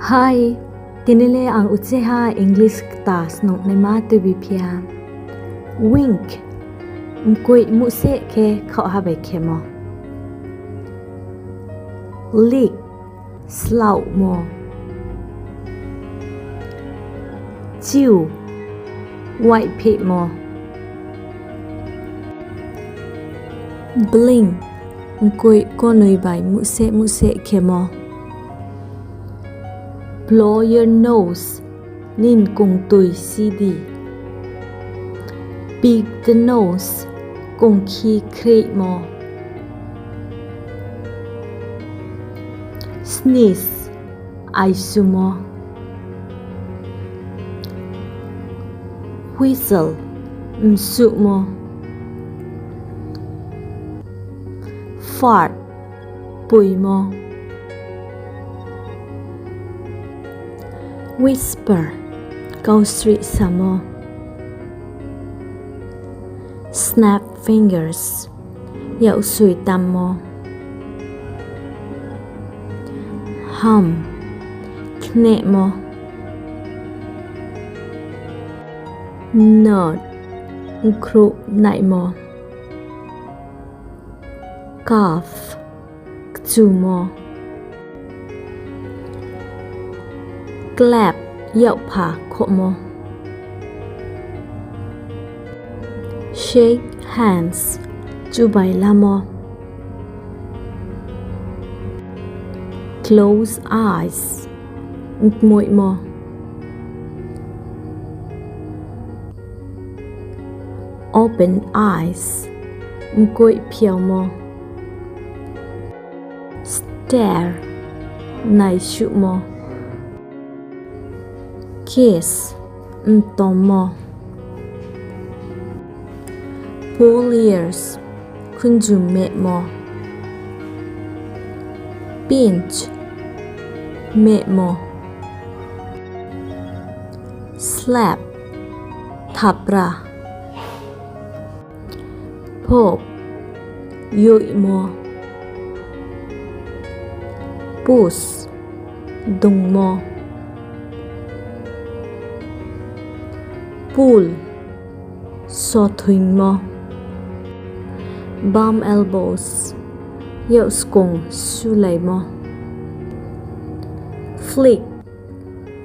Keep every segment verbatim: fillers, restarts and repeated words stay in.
Hi, tini le ang ucheiha English kta snungnaima tuibiphi ha. Wink, mkoih muhseh khe khaohha bai khemo. Lick, slaohmo. Chew, waihphehmo. Blink, mkoih konoi bai muhseh muhseh khemo. Blow your nose, nini kongtoi si di. Pick the nose, kongkhi khrihmo. Sneeze, aisumo. Whistle, msuhmo. Fart, poimo. Whisper, kausrih samo. Snap fingers, yaksoi tammo. Hum, khnehmo. Nod, nkhruh naimo. Cough, kchumo. Clap, yakpha khohmo. Shake hands, chubai lamo. Close eyes, mkmoihmo. Open eyes, mkoih phiaomo. Stare, naisuhmo. Kiss, mtommo. Pull ears, khunju mehmo. Pinch, mehmo. Slap, thapra. Poke, yoihmo. Push, dungmo. Pull, sothoingmo. Bum elbows, yakskong sulaimo. Flick,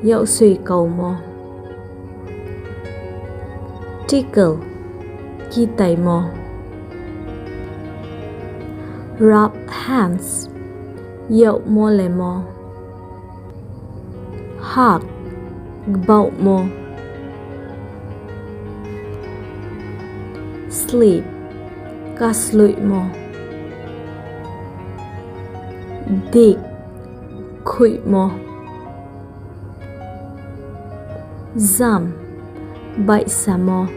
yaksoi kaumo. Tickle, kitaimo. Rub hands, yak molemo. Hug, gbaohmo. Sleep, kasloihmo. Dig, khuihmo. Jump, baihsamo.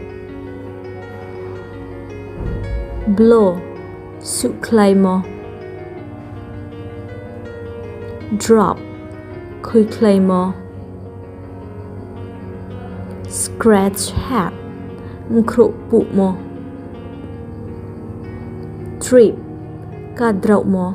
Blow, suhkhlaimo. Drop, khuikhlaimo. Scratch head, mkhrouh puhmo. Trip, kadraohmo.